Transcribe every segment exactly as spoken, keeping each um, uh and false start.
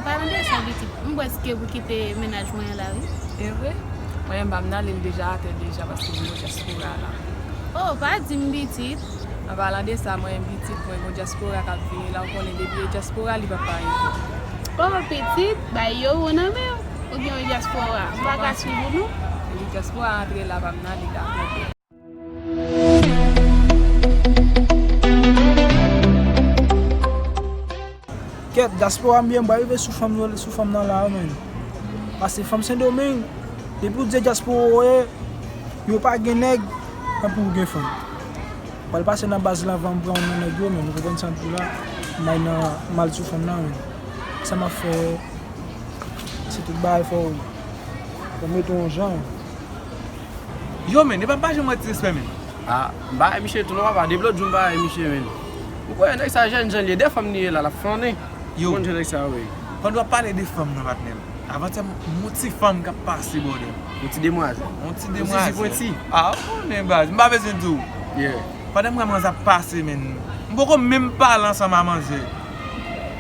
Palan de sa, pitit, m prèske pou kite mennaj mwen an la, wi. E vre? Mwen menm, m pa m nan ale, m deja atè deja, paske m nan dyaspora la. Oh, pa di m, pitit. An palan de sa, mwen menm, pitit, mwen gen yon dyaspora k ap vini la, ou konnen depi e dyaspora, li p ap pa rive. Oh, pitit, bay yo ou nan men w. Ou gen yon dyaspora, m pa ka swiv ou, non. Epi dyaspora antre la, pa m nan ale, dakò. Kèt, dyaspora m byen, m pral rive sou fanm yo, sou fanm nan la, menn. Paske fanm Sendomeng, depi w di dyaspora, yo pa gen nèg, anpi w gen fanm. Pral pase nan baz la, van m pran nan nèg yo, menn. Ou konprann sa m di w la? M al nan, m al sou fanm nan, menn. Sa m ap fè, se tout bagay fò w, fò w mete yon jan. Yo, menn, epa m pa janm wè ti respè, menn. Ah, m pa wè misye tou non, papa. Depi lòt jou m pa wè misye, menn. Ou kwè nèg sa jèn jan li ye, de fanm li ye la, l ap flannen. Yo. Konn jan nèg sa, wi. Pandan w ap pale de fanm nan, patnè m, avantyè m, yon ti fanm k ap pase bò de m. Yon ti demwazèl. Yon ti demwazèl. Yon zizi pwenti. Ah, ou konnen baz, m pa bezwen di w. Yeah. Pandan m wè manzè ap pase, menn, m poko menm pale ansanm a manzè.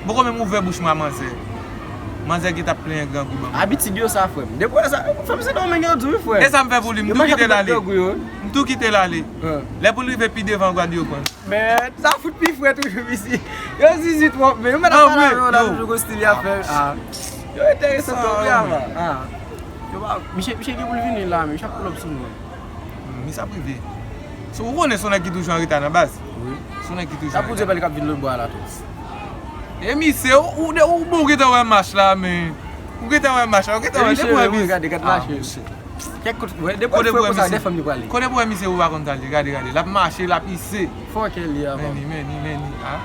M poko menm ouvè bouch mwen a manzè. Manzè gentan ap plenyen grangou ban mwen. Abitid yo sa, frè m. Depi w wè sa, fanm Sendomeng yo di wi, frè. E sa m fè pou li, m tou kite l ale. M tou kite l ale. Lè pou l rive pi devan, w gade yo pran. Men, sa fout pi fre toujou, misye. Yo zizi twòp, men. Ou mèt ap pale avè yo la, toujou gon stil y ap fè. Ah. Yo enteresan twòp, wi, avan. Ah. Yo pa, misye, misye gen pou l vini la, men misye ap pull up sou nou. Misye ap rive. So, ou konnen se yon nèg ki toujou anreta nan baz. Wi. Se yon nèg ki toujou anreta. Sa pou di pale k ap vin lòt bò a la tou. E misye, ou, ou, ou, ou gentan wè mach la, men. Ou gentan wè mach la, ou gentan wè depi w wè misye. Gade, gade mach yo. Kèk kout, wè, depi w wè fre konsa, de fanm li prale. Kote pou wè misye ou pa konn sa l ye, gade, gade. L ap mache, l ap ise. Fò kè li avan. Men li, men li, men li, ah.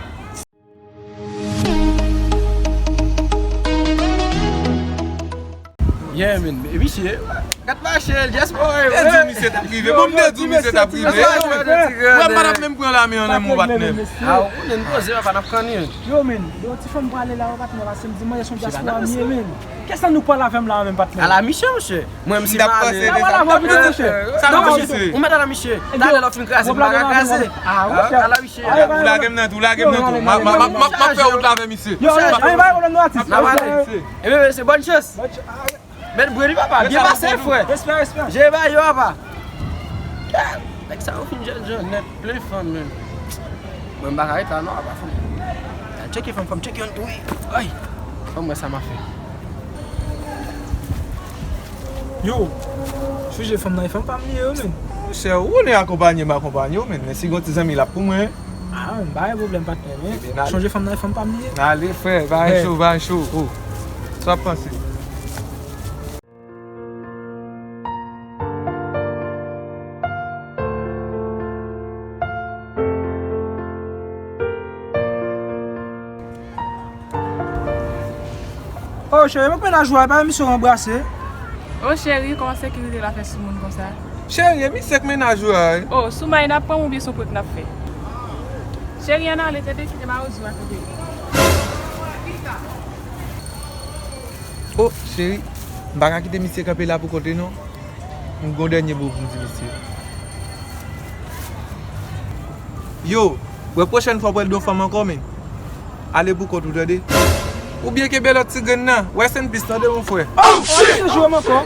Yeah, man. E misye, gad mache l, just boy. Te di w misye t ap rive. Bon, m te di w misye t ap rive. Mwen pa t ap menm pran lame an nan men w, patnè m. Ah, ou konnen n poze, papa, n ap kanni. Yo, men, yon ti fanm prale la, patnè, paske m di mwen se yon dyaspora m ye, men. Kisa nou pral avè m la, menm, patnè? Ala misye, monchè. Mwen, m si m ale. Sa misye. Ou mèt ala misye. Talè lè w fin kraze, m pa ka kraze. Ah, monchè. Ala misye. Ou lage m nan tou, ou lage m nan tou. M ap fè wout la avè misye. Yo, anyen pa pwoblèm, nou atis. N ap ale. Ebyen, se bòn chans. Mèt bwè li, papa. Byen pase, frè. Respè, respè. Jere ba yo, papa. Nèg sa yo fin jèn jèn nèt, plen fanm menm. Mwen m pa ka ret la non, apa fanm. Al tcheke fanm, fanm tcheke yon tou wi. Ay. Fanm mwen sa m ap fè. Yo, chonje fanm nan e fanm pa m li ye wi menn. Monchè, ou konnen akonpanye m akonpanye w menn, men si gon ti zanmi l ap pou mwen. Ah, m pa gen pwoblèm patnè, men chonje fanm nan e fanm pa m li ye. Ale frè, bagay cho, bagay cho. Oh. Sa w ap panse? Oh cheri, men mennaj ou a, e pa misye w anbrase? Oh cheri, kòman sekirite la fè sou moun konsa? Cheri, e misye k mennaj ou a wi. Oh, sou may n ap pran oubyen se yon prank n ap fè? Cheri, ann ale, tande, kite mawozo a kanpe. Oh, cheri, m pa ka kite misye kanpe la pou kont li non. M gon dènye mo pou m di misye. Yo, wè pwochèn fwa w pral di yon fanm ankò, men ale pou kont ou, tande? Oubyen kenbe lòt ti grenn nan. Rest in peace, tande, mon frè. Oh, shit! Ou jwe m ankò.